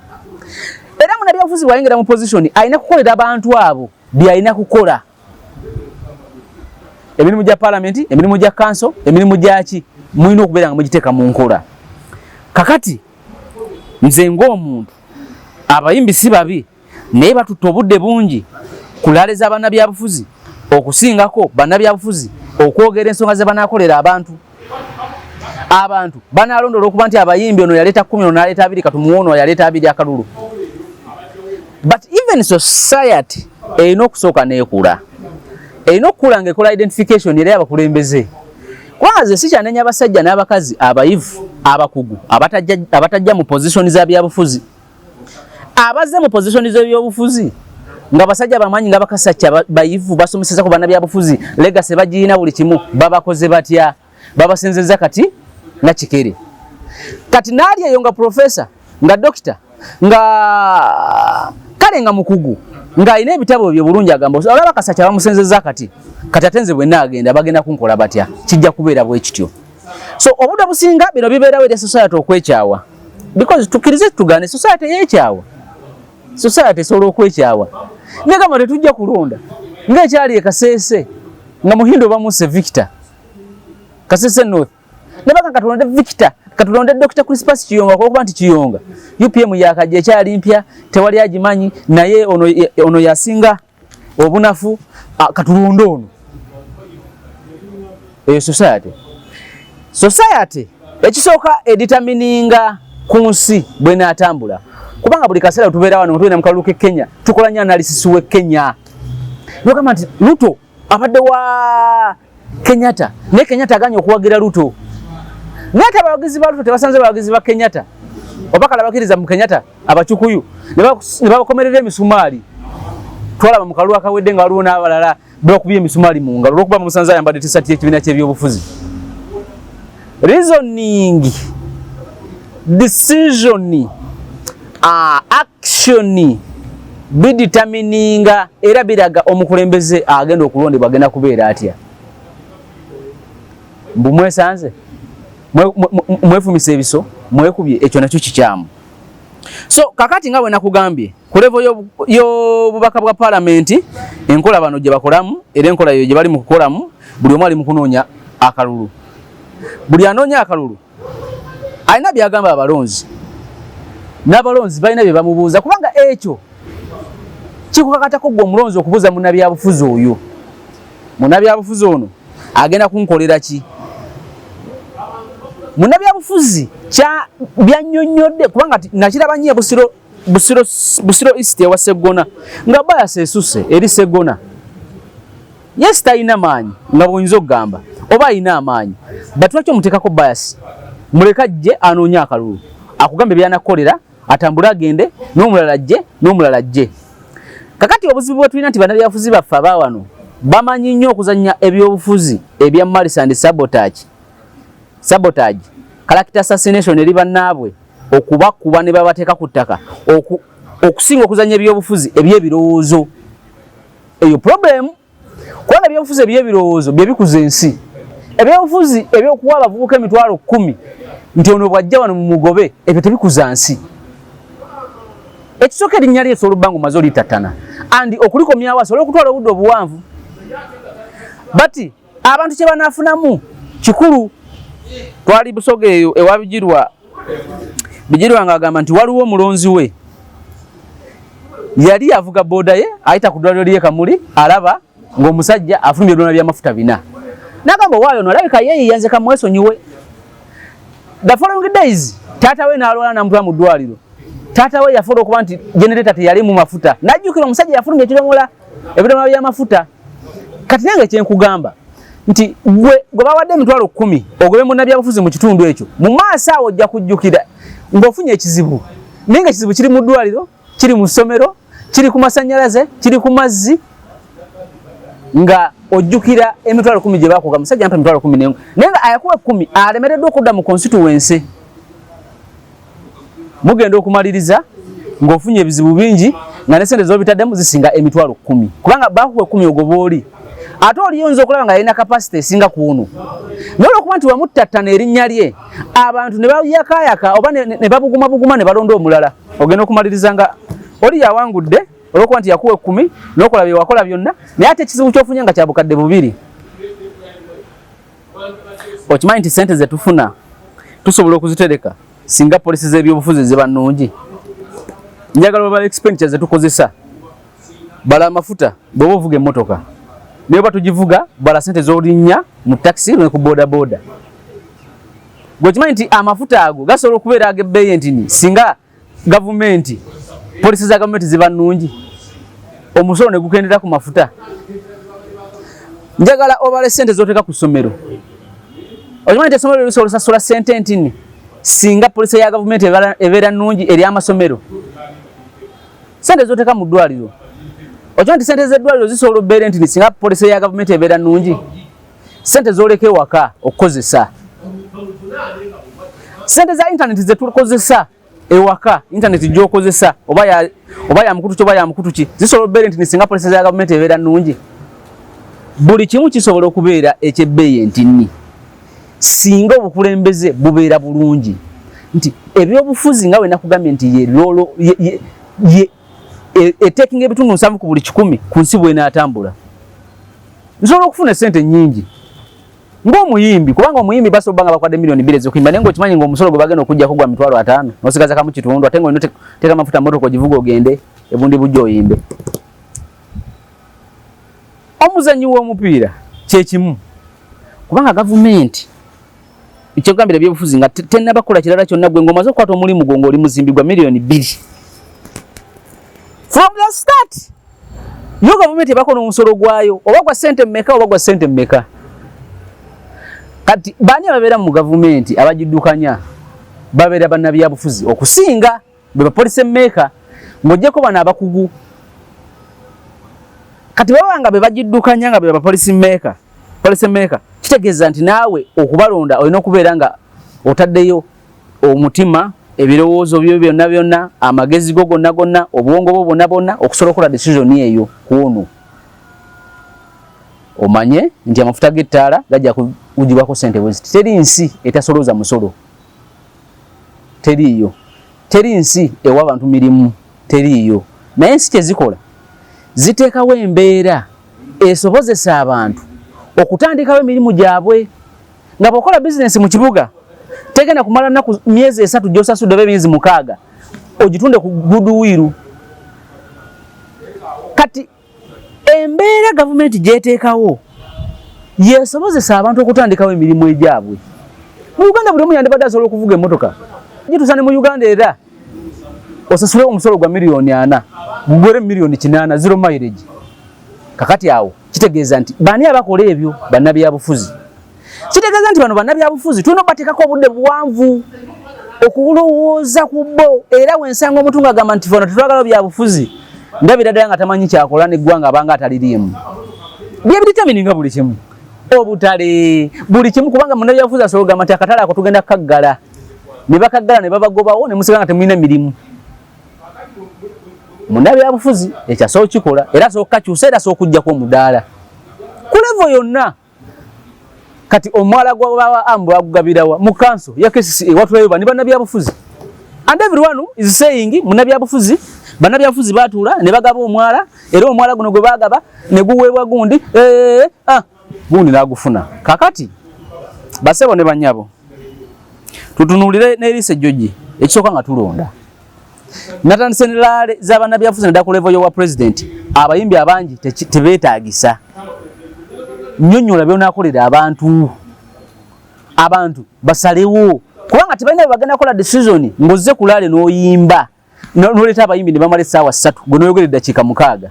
[SPEAKER 1] Era munabyobufuzi bw'ayingira mu position, alina kukolera abantu abo byalina kukola: emirimu gya palamenti, emirimu gya kanso, emirimu gyaki, mulina okubeera nga mugiteeka mu nkola. Kakati nze ng'omuntu, abayimbi si babi, naye batutta obudde bungi ku rally z'abannabyabufuzi okusingako bannabyabufuzi okwogera ensonga ze banaakolera abantu. Abantu banalonda olwokuba nti abayimbi, ono yaleeta 10, ono naleeta 20, katumuwe ono yaleeta 20 akalulu. But even society Erina okusooka n'ekula, erina okukula ng'ekola identification era y'abakulembeze, kubanga nze sikyanenya abasajja n'abakazi abayivu, abakugu, abatajja mu position za byabufuzi. Abazze mu position z'ebyobufuzi nga basajja bamanyi nga bakasacca, bayivu, basomeseza ku bannabyabufuzi, legacy bagirina, buli kimu, babakoze batya? Babasenzeza kati nga kikere. Kati naali eyo nga professor, nga dokita, nga kale nga mukugu, ng'alina ebitabo bye bulungi, agamba, olaba Kasacca bamusenzeza kati. Kati ate nze bwe naagenda, bagenda kunkola batya? Kijja kubeera bwe kityo. So obudde obusinga bino bibeerawo eri society okwekyawa, because tukkirize tugane, society yeekyawa. Society esobola okwekyawa negamba tetujja kulonda, ng'ekyali e Kasese nga Muhindo bamusse Victor, Kasese North, nebaga katulonde Victor, katulonde Dr. Crispus Kiyonga, olwokuba nti Kiyonga UPM yakajja, ekyali mpya, tewali agimanyi, naye ono yasinga obunafu, katulonde ono. Eyo society ekisooka edetermininga ku nsi bwenaatambula, kubanga buli kaseera tubeera wano, tugenda mu kalulu k'e Kenya, tukola nnyo analysis w'e Kenya, nogamba nti Ruto abadde wa Kenyatta, naye Kenyatta aganye okuwagira Ruto, naye ate abawagizi ba Ruto tebasanze bawagizi ba Kenyatta, oba kale abakiriza mu Kenyatta, Abacukuyu, ne babakomerera emisumaali. Twalaba mu kalulu akawedde nga waliwo n'abalala bakubye emisumaali mu ngalo olwokuba musanze ayambadde tisati y'ekibiina ky'ebyobufuzi. Reasoning, decision, action bidetermininga era biraga omukulembeze agenda okulondebwa agenda kubeera atya. Mbu mwesanze mwefumisa ebiso, mwekubye, ekyo nakyo kikyamu. So kakati nga bwe nakugambye, ku level y'obubaka bwa paalamenti, enkola bano gye bakolamu era enkola eyo gye bali mu kukolamu, buli omu ali mu kunoonya akalulu. Buli anoonya akalulu alina byagamba abalonzi, n'abalonzi balina bye bamubuuza, kubanga ekyo kikukakatako gwe omulonzi okubuuza munnabyabufuzi oyo: munnabyabufuzi ono agenda kunkolera ki? Munnabyabufuzi kya byannyonnyodde, kubanga nakiraba nnyo e Busiro, Busiro East ewa Seggona, nga bias esuse eri Seggona. Yes, talina maanyi nga bw'oyinza okugamba, oba alina amaanyi, but lwaki omuteekako bias? Muleke ajje anoonye akalulu, akugambe byanakukolera, atambule agende, n'omulala ajje, n'omulala ajje. Kakati obuzibu bwe tulina nti bannabyabufuzi baffe aba wano bamanyi nnyo okuzannya ebyobufuzi ebya malice and sabotage, character assassination eri bannaabwe, okubakuba ne babateeka ku ttaka, okusinga okuzannya ebyobufuzi ebyebirowoozo. Eyo problem, kubanga ebyobufuzi ebyebirowoozo bye bikuza ensi. Ebyobufuzi ebyokuwa abavubuka 100,000 nti ono bw'ajja wano mumugobe, ebyo tebikuza nsi. Ekisooka, erinnya lye esobola obba nga omaze olitattana and okulikomyawo asobola okutwala obudde obuwanvu, but abantu kye banaafunamu kikulu. Twali Busoga eyo ewa Bigirwa. Bigirwa ng'agamba nti waliwo omulonzi we yali avuga booda ye, ayita ku ddwaliro ly'e Kamuli, alaba ng'omusajja afulumya ebidomola by'amafuta bina, n'agamba, owaayo ono alabika yeeyiya, nze kamwesonyiwe. The following days taata we n'alwala, n'amutwala mu ddwaliro. Taata we yafuula okuba nti generator teyalimu mafuta, n'ajjukira omusajja yafulumya ekidomola, ebidomola by'amafuta. Kati nange kyenkugamba nti gwe gwe bawadde 100,000 ogobe munnabyabufuzi mu kitundu ekyo, mu maaso awo ojja kujjukira ng'ofunye ekizibu, naye nga ekizibu kiri mu ddwaliro, kiri mu ssomero, kiri ku masannyalaze, kiri ku mazzi, nga ojjukira 100,000 gye bakuga, musajja mpa 10,000, naye nga ayakuwa 10 alemereddwa okudda mu constituency. Mugenda okumaliriza ng'ofunye ebizibu bingi, nga ne sente z'obitaddemu zisinga 100,000, kubanga bakuwa 10 ogoba oli, ate oliyinza okulaba nga yalina capacity esinga ku ono, naye olwokuba nti wamuttattana erinnya lye, abantu ne bayakayaka oba ne babugumabuguma ne balonda omulala, ogenda okumaliriza nga oli yawangudde olwokuba nti yakuwa 10 n'okola bye wakola byonna, naye ate ekizibu ky'ofunye nga kya 2000. Okimanyi nti sente zetufuna tusobola okuzitereka singa policy z'ebyobufuzi ziba nnungi? Njagala obala expenditure zetukozesa. Bala amafuta bw'oba ovuga emmotoka, naye oba tugivuga, bala sente z'olinnya mu taxi ne ku boda boda. Gwe okimanyi nti amafuta ago gasobola okubeera ag'ebbeeyi entini singa gavumenti, policy za gavumenti ziba nnungi? Omusolo ne gukendera ku mafuta. Njagala obale sente z'oteeka ku ssomero. Okimanyi nti essomero lisobola osasula sente ntini singa policy ya gavumenti ebeera nnungi eri amasomero. Sente z'oteeka mu ddwaliro. Okimanyi nti sente z'eddwaliro zisobola okubeera entini singa policy ya gavumenti ebeera nnungi. Sente z'oleka ewaka okukozesa. Sente za intaneti ze tukozesa ewaka, intaneti gy'okozesa oba ya mukutu ki oba ya mukutu ki, zisobola okubeera entini singa policy ya gavumenti ebeera nnungi. Buli kimu kisobola okubeera eky'ebbeeyi entinni singa obukulembeze bubeera bulungi. Nti ebyobufuzi nga bwe nakugambye nti ye lolo ye etekinga ebitundu 70 ku buli 100 ku nsi bw'enaatambula. Nsobola okufuna essente nnyingi ng'omuyimbi, kubanga omuyimbi basobola nga bakwadde 2 miliyoni ez'okuyimba, naye ng'okimanyi ng'omusolo gwe bagenda okuggyako gwa 50,000, n'osigaza kamu kitundu, ate ng'olina oteeka amafuta mu mmotoka ogivuga ogende ebundi bujja oyimbe. Omuzannyi w'omupiira kye kimu, kubanga gavumenti kyekugambira ebyobufuzi nga tennaba kukola kirala kyonna, gwe ng'omaze okukwata omulimu gwo ng'oli muzimbi gwa 2 miliyoni from the start, yo gavumenti ebako n'omusolo gwayo, oba gwa ssente mmeka, oba gwa ssente mmeka. Kati baani ababeera mu gavumenti abagiddukanya? Babeera bannabyabufuzi okusinga, be ba policy maker, ng'oggyeko bano abakugu. Kati baba nga be bagiddukanya, nga be ba policy maker, policy maker kitegeeza nti naawe okubalonda olina okubeera nga otaddeyo omutima, ebirowoozo byo byonna byonna, amagezi go gonna gonna, obwongo bwo bwonna bwonna, okusobola okukola decision eyo. Ku ono omanye nti amafuta g'ettaala gajja kugibwako sente bweziti. Teri nsi etasolooza musolo, teriiyo. Teri nsi ewa abantu mirimu, teriiyo. Naye ensi kyezikola, ziteekawo embeera esobozesa abantu okutandikawo emirimu gyabwe. Nga bw'okola bizinesi mu kibuga, tegenda kumala nnaku myezi 3 gy'osasudde oba emyezi 6, ogitunde ku goodwill. Kati embeera gavumenti gy'eteekawo yesobozesa abantu okutandikawo emirimu egyabwe. Mu Uganda buli omu yandibadde asobola okuvuga emmotoka gituusa ne mu Uganda, era osasule omusolo gwa 4 miliyoni gugwere 8 miliyoni, zero mileage. Kakati awo kitegeeza nti baani abakola ebyo? Bannabyabufuzi. Kitegeeza nti bano bannabyabufuzi tulina obateekako obudde buwanvu okulowooza ku bo. Era wensanga omuntu ng'agamba nti fano tetwagala byabufuzi, ndabira ddala nga tamanyi kyakola neggwanga, abanga ataliriimu. Byebidetermininga buli kimu, obutale, buli kimu, kubanga munnabyabufuzi asobola okugamba nti akatale ako tugenda kukaggala, ne bakaggala ne babagobawo, ne musigala nga temulina mirimu. Munnabyabufuzi ekyo asobola okukikola, era asobola okukakyusa, era asobola okugjako omudaala ku level yonna. Kati omwala gwa amu bagugabirawa? Mu kanso ya KCCA watulayo bani? Bannabyabufuzi. And everyone is saying munnabyabufuzi, bannabyabufuzi batuula ne bagaba omwala, era omwala guno gwe bagaba ne guweebwa gundi, gundi n'agufuna. Kakati basebo ne banyabo, tutunuulire n'eriiso ejjogi. Ekisooka, nga tulonda, natandise ne rally z'abannabyabufuzi naddala ku level y'owa president. Abayimbi abangi tebeetaagisa. Nnyonnyola byonaakolera abantu, abantu basalewo, kubanga tebalina bwe bagenda kukola decision ng'ozze ku rally n'oyimba, n'oleeta abayimbi ne bamala essaawa 3, gwe n'oyogera eddakiika 6,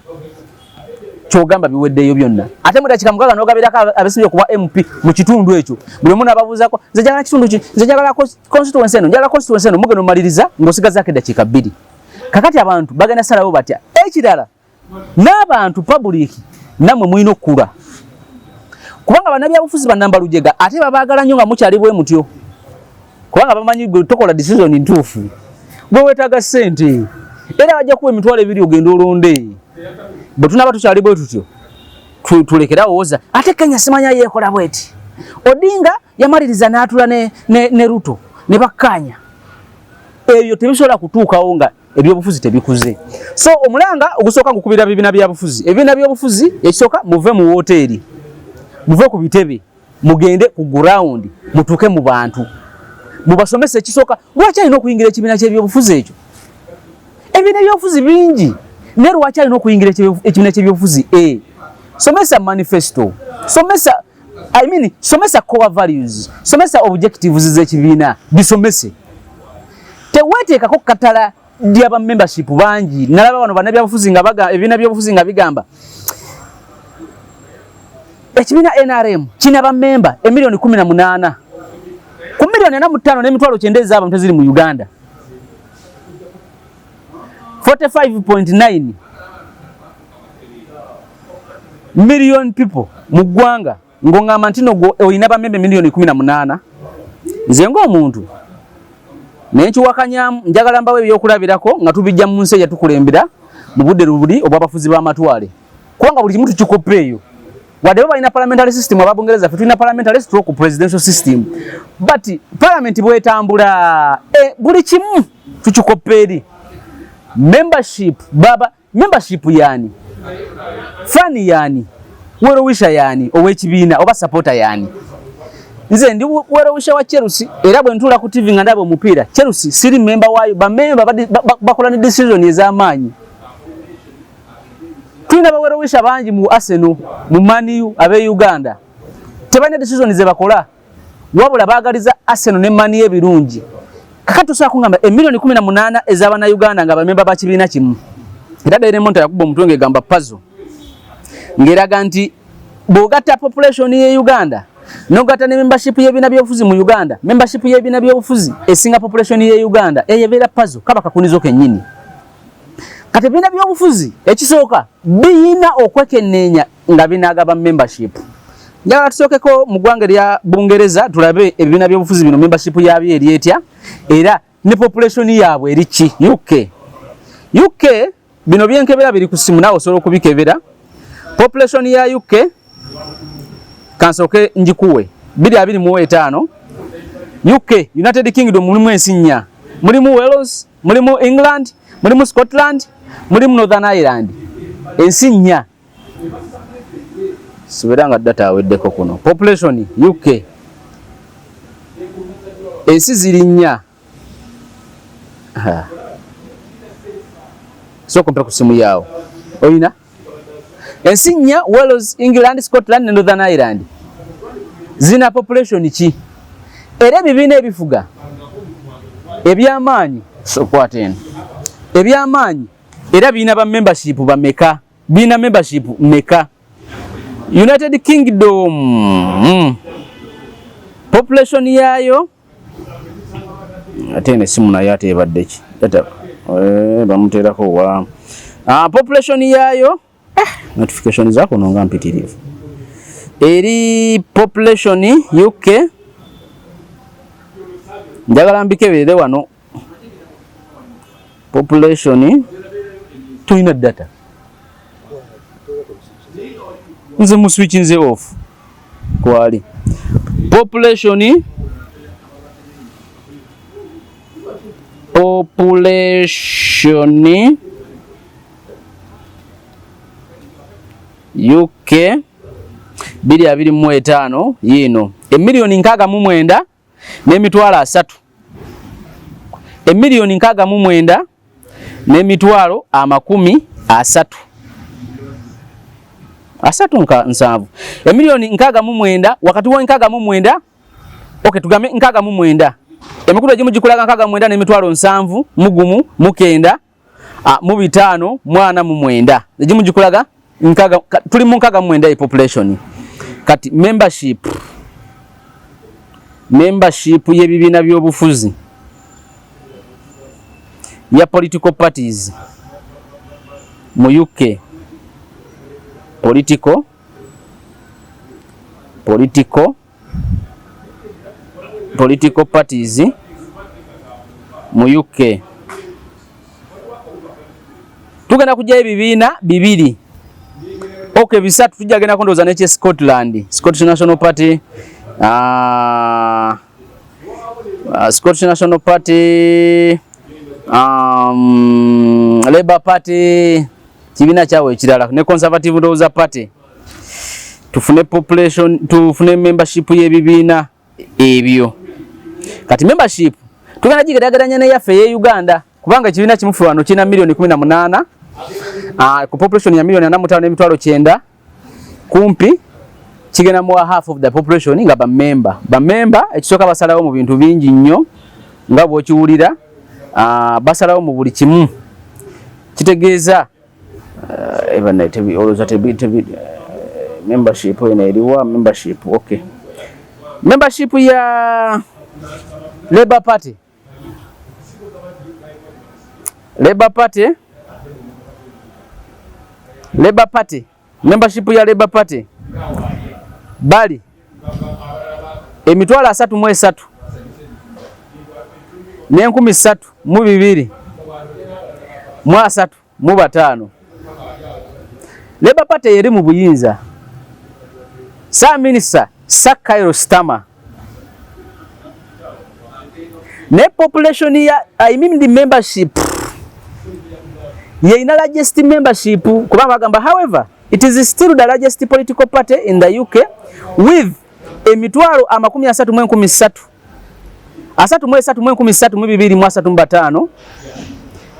[SPEAKER 1] kyogamba biweddeyo byonna. Ate mu dakiika 6 n'ogabirako abesimbye kuba MP mu kitundu ekyo, buli omu n'ababuuzaako, "Nze njagala kitundu ki? Nze njagala constituency eno, njagala constituency eno." Mugenda omaliriza ng'osigazaako eddakiika 2. Kakati abantu bagenda salawo batya? Ekirala, n'abantu public, nammwe mulina okukula, kubanga bannabyabufuzi bannambalujega, ate babaagala nnyo nga mukyali bwe mutyo, kubanga bamanyi gwe tokola decision ntuufu, gwe weetaaga ssente, era bajja kuwa 20,000 ogenda olonde. Bwe tunaba tukyali bwe tutyo, tulekerawo woza ate Kenya simanya yeekola bweti. Odinga yamaliriza n'atula ne Ruto ne bakkaanya. Ebyo tebisobola kutuukawo nga ebyobufuzi tebikuze. So omulanga ogusooka gukubira bibiina byabufuzi. Ebibiina byobufuzi, ekisooka, muve mu woteeri, muve ku bitebe, mugende ku ground, mutuuke mu bantu, mubasomese. Ekisooka, lwaki alina okuyingira ekibiina kyebyobufuzi ekyo? Ebibiina ebyobufuzi bingi, naye lwaki alina okuyingira ekibiina kyebyobufuzi? E somesa manifesto, somesa, I mean, somesa core values, somesa objectives z'ekibiina, bisomese. Teweeteekako katala. Badya ba membership bangi. Nalaba wano bannabyabufuzi nga baga ebibiina by'obufuzi nga bigamba ekibiina NRM kirina bammemba emiliyoni 18 ku miliyoni 45 n'emitwalo 90 ez'abantu eziri mu Uganda. 45.9 million people mu ggwanga, ng'oŋŋamba nti no olina bammemba emiliyoni 18. Nze ng'omuntu naye nkiwakanyamu. Njagala mbawo ebyokulabirako nga tubijja mu nsi eyatukulembera mu budde lubuli obw'abafuzi b'amatwale, kubanga buli kimu tukikoppa eyo. Wadde bo balina parliamentary system ababungereza, ffe tulina parliamentary stroke presidential system, but parliament bwetambula, buli kimu tukikoppa eri. Membership, baba membership yani fan, yani well-wisher, yani ow'ekibiina oba supporter. Yani nze ndi well-wisher wa Chelsea, era bwe ntuula ku TV nga ndaba omupiira, Chelsea siri member waayo, bamemba bakola ne decision ez'amaanyi. Tulina ba well-wisher bangi mu Arsenal, mu Man U ab'e Uganda, tebalina decision ze bakola, wabula baagaliza Arsenal ne Man U ebirungi. Kakati tosobola kungamba emiliyoni 18 ez'abannayuganda nga bamemba ba kibiina kimu. Era Daily Monitor yakuba omutwe ng'egamba puzzle, ng'eraga nti bw'ogatta population ye Uganda n'ogatta ne membership y'ebibiina by'obufuzi mu Uganda, membership y'ebibiina by'obufuzi esinga population ye Uganda. Eyo ebeera puzzle, kaba kakunizo kennyini. Kati ebibiina by'obufuzi ekisooka biyina okwekenneenya nga binaagaba membership. Njagala tusookeko mu ggwanga erya Bungereza, tulabe ebibiina by'obufuzi bino membership yabyo eri etya, era ne population yaabwe eri ki. UK, UK bino byenkebera biri ku simu, naawe osobola okubikebera. Population ya UK kansooke njikuwe, 2025. UK, United Kingdom, mulimu ensi nnya: mulimu Wales, mulimu England, mulimu Scotland, mulimu Northern Ireland, ensi nnya. Sibeera nga data aweddeko kuno. Population UK, ensi ziri nnya. Ha. Sooka ompe ku simu yaawo. Oyina ensi nnya: Wales, England, Scotland ne Northern Ireland. Zina population ki? Era ebibiina ebifuga ebyamaanyi, sokwata eno, ebyamaanyi era birina ba membership bameka? Birina membership meka? United Kingdom, population yaayo, ate eno esimu naye ate ebadde ki? Data bamuteerako wa? Population yaayo, notification zakuno nga mpitirivu. Eri population UK, njagala mbikeberere wano. Population, tulina data, nze mu switch nze off kwali. Population UK 2025 yiino: emiliyoni 69 n'emitwalo 3, emiliyoni 69 n'emitwalo 30, asatu nka nsanvu, emiliyoni 69, wakati wa 69. Okay, tugambe 69. Emikutu egimu gikulaga 69 n'emitwalo 71 mu 9 mu 5 mu 49. Egimu gikulaga nkaga, tuli mu 69 e population. Kati membership y'ebibiina by'obufuzi ya political parties mu UK, political parties mu UK, tugenda kujjayo ebibiina bibiri, okay, bisatu. Tujja genda ndowooza n'ekye Scotland, Scottish National Party, Scottish National Party, Labour Party, kibiina kyawe ekirala, ne Conservative ndowooza Party. Tufune population, tufune membership y'ebibiina ebyo. Kati membership tugenda gigeraageranya n'eyaffe ey'e Uganda, kubanga ekibiina kimu ffe wano kirina miliyoni 18 ku population ya miliyoni 45 n'emitwalo 90 kumpi. Kigenda muwa half of the population nga bamemba. Bamemba ekisooka basalawo mu bintu bingi nnyo nga bw'okiwulira. Basalawo mu buli kimu. Kitegeeza olowooza membership eno eriwa? Membership, okay, membership ya Labour Party, Labour Party, Labour Party, membership ya Labour Party bali 33,332 335. Labour Party eri mu buyinza, Ssaabaminisita Sir Keir Starmer, ne population ya, I mean, the membership yeina largest membership, kubanga bagamba, however, it is still the largest political party in the UK with 303,000 33,332 35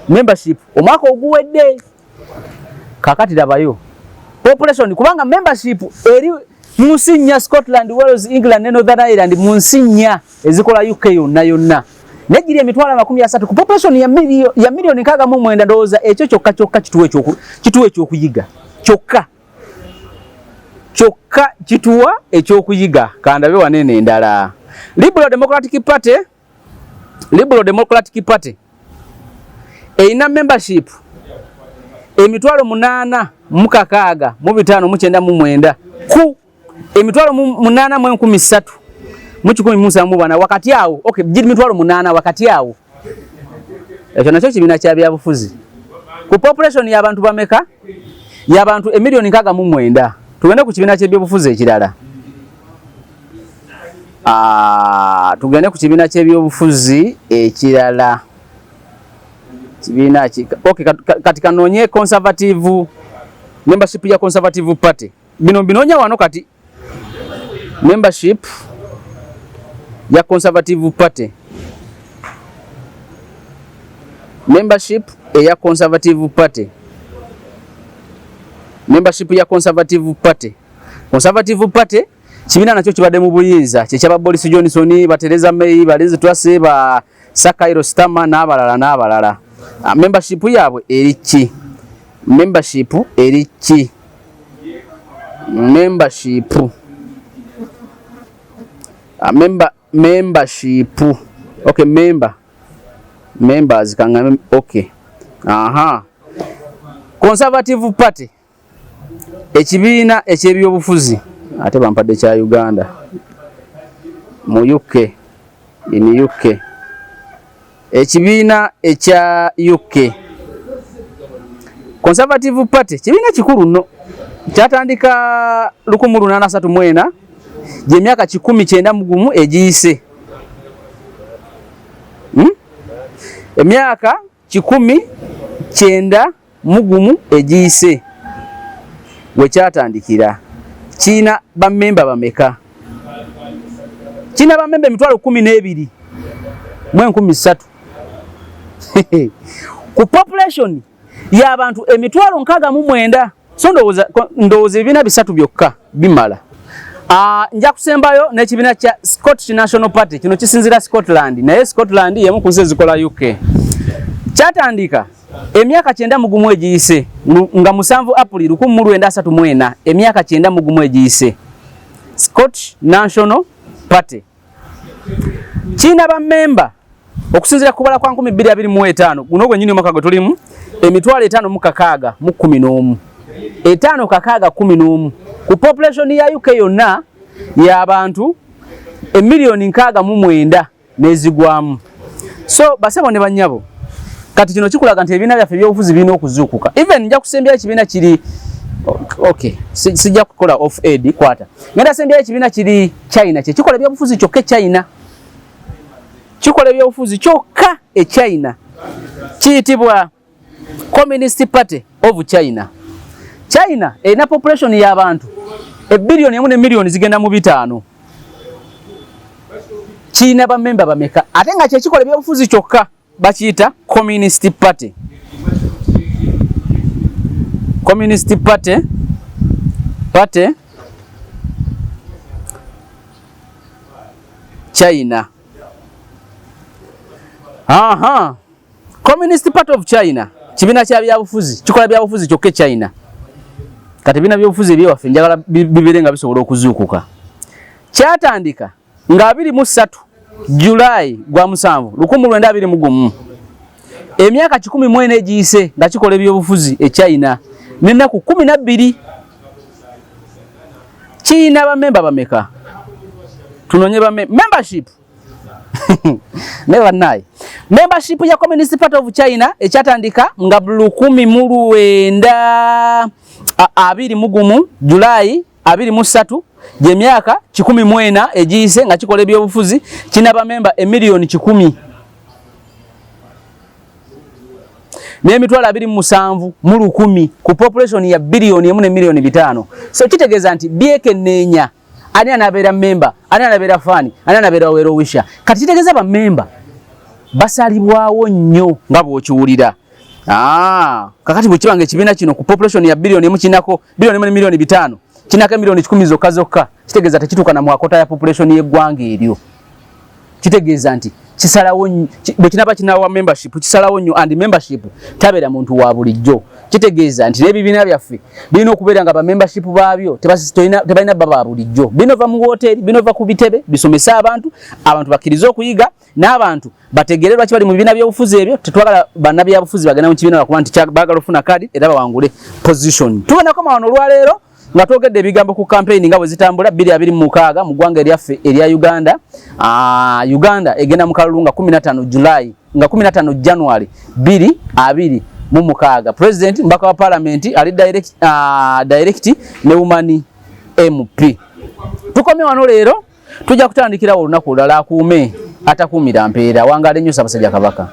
[SPEAKER 1] membership omwaka oguwedde. Kakati labayo population, kubanga membership eri mu nsi nnya: Scotland, Wales, England ne Northern Ireland, mu nsi nnya ezikola UK yonna yonna, negiri 300,000 ku population ya miliyoni 69. Ndowooza ekyo kyokka kyokka kituwa ekyokuyiga, kyokka kyokka kituwa ekyokuyiga. Kandabe wanene endala. Liberal Democratic Party, Liberal Democratic Party erina membership 806,599 ku 803,174, wakati awo. Okay, giri 800,000 wakati awo. Ekyo nakyo kibiina kya byabufuzi. Ku population y'abantu bameka? Y'abantu emiliyoni 69. Tugende ku kibiina ky'ebyobufuzi ekirala. Tugende ku kibiina ky'ebyobufuzi ekirala. Kibiina ki? Okay, kati kanoonye Conservative, membership ya Conservative Party. Bino mbinoonya wano. Kati membership ya Conservative Party, membership eya Conservative Party, membership ya Conservative Party. Conservative Party kibiina nakyo kibadde mu buyinza, kyekyaba Boris Johnson, ba Theresa May, ba Liz Truss, ba Sir Keir Starmer n'abalala n'abalala. Membership yaabwe eri ki? Membership eri ki? Membership, membership, okay, members kangambe. Okay, aha, Conservative Party, ekibiina ekyebyobufuzi, ate bampadde kya Uganda mu UK, in UK, ekibiina ekya UK Conservative Party, kibiina kikulu nno, kyatandika 1834, gyemyaka 191 egiyise. Emyaka 191 egiyise wekyatandikira. Kiina bammemba bameka? Kiina bammemba 12,300 ku population y'abantu 69,000. So ndowooza ebibiina bisatu byokka bimala. Nja kusembayo n'ekibiina kya Scottish National Party. Kino kisinzira Scotland, naye Scotland yemu ku nsi ezikola UK. Kyatandika emyaka 91 egiyise, nga 7 April 1934, emyaka 91 egiyise. Scottish National Party kiina bammemba, okusinziira ku kubala kwa 2025, guno gwennyini omwaka gwe tulimu, 56,011, 5611, ku population ya UK yonna y'abantu emiliyoni 69 n'ezigwamu. So basebo ne bannyabo, kati kino kikulaga nti ebibiina byaffe ebyobufuzi birina okuzuukuka. Even nja kusembyayo ekibiina kiri, okay, sijja kukola off aid kwata, ngenda sembyayo ekibiina kiri China, kye kikola ebyobufuzi kyokka e China, kikola ebyobufuzi kyokka e China, kiyitibwa Communist Party of China. China erina population y'abantu ebiliyoni 1 ne miliyoni zigenda mu 5. Kiina bamemba bameka, ate nga kyekikola ebyobufuzi kyokka? Bakiyita Communist Party, Communist Party China. Aha. Communist Party of China kibiina kya byabufuzi, kikola byabufuzi kyokka e China. Kati ebibiina byobufuzi ebyewaffe njagala bibeere nga bisobola okuzuukuka. Kyatandika nga 23 Julaayi gwa 7 1921, emyaka 104 egiyise nga kikola ebyobufuzi e China n'ennaku 12. Kiyina bamemba bameka? Tunonye ba membership naye bannaye, membership ya Communist Party of China ekyatandika nga 1921 Julaayi 23, gyemyaka 104 egiyise nga kikola ebyobufuzi. Kina bamemba emiliyoni 127,100 ku population ya biliyoni 1 ne miliyoni 500. So kitegeeza nti byekenneenya ani anabeera memba, ani anabeera fan, ani anabeera well-wisher. Kati kitegeeza bamemba basalibwawo nnyo nga bw'okiwulira. Ah, kakati bwe kiba nga ekibiina kino ku population ya biliyoni 1 kinako biliyoni 1 ne miliyoni 500, kinako emiliyoni 100 zokka zokka, kitegeeza tekituuka na mwakota ya population y'eggwanga eryo. Kitegeeza nti kisalawo bwe kinaba kinawa membership, kisalawo nnyo, and membership tabeera muntu wa bulijjo. Kitegeeza nti n'ebibiina byaffe birina okubeera nga ba membership baabyo tebalina baba ba bulijjo. Binova mu woteeri, binova ku bitebe, bisomese abantu, abantu bakkirize okuyiga n'abantu bategeere lwaki bali mu bibiina by'obufuzi ebyo. Tetwagala bannabyabufuzi bagenda mu kibiina lwakuba nti baagala okufuna kaadi era bawangule position. Tubonako wano olwaleero nga twogedde ebigambo ku campaign nga bwe zitambula 2026 mu ggwanga eryaffe erya Uganda. Uganda egenda mu kalulu nga 15 July, nga 15 January 2026. President, mbaka wa parliament ali direct ne woman MP. Tukomye wano leero, tujja kutandikirawo olunaku olulala. Akuume atakuumira mpeera. Wangaale nnyo Ssaabasajja Kabaka.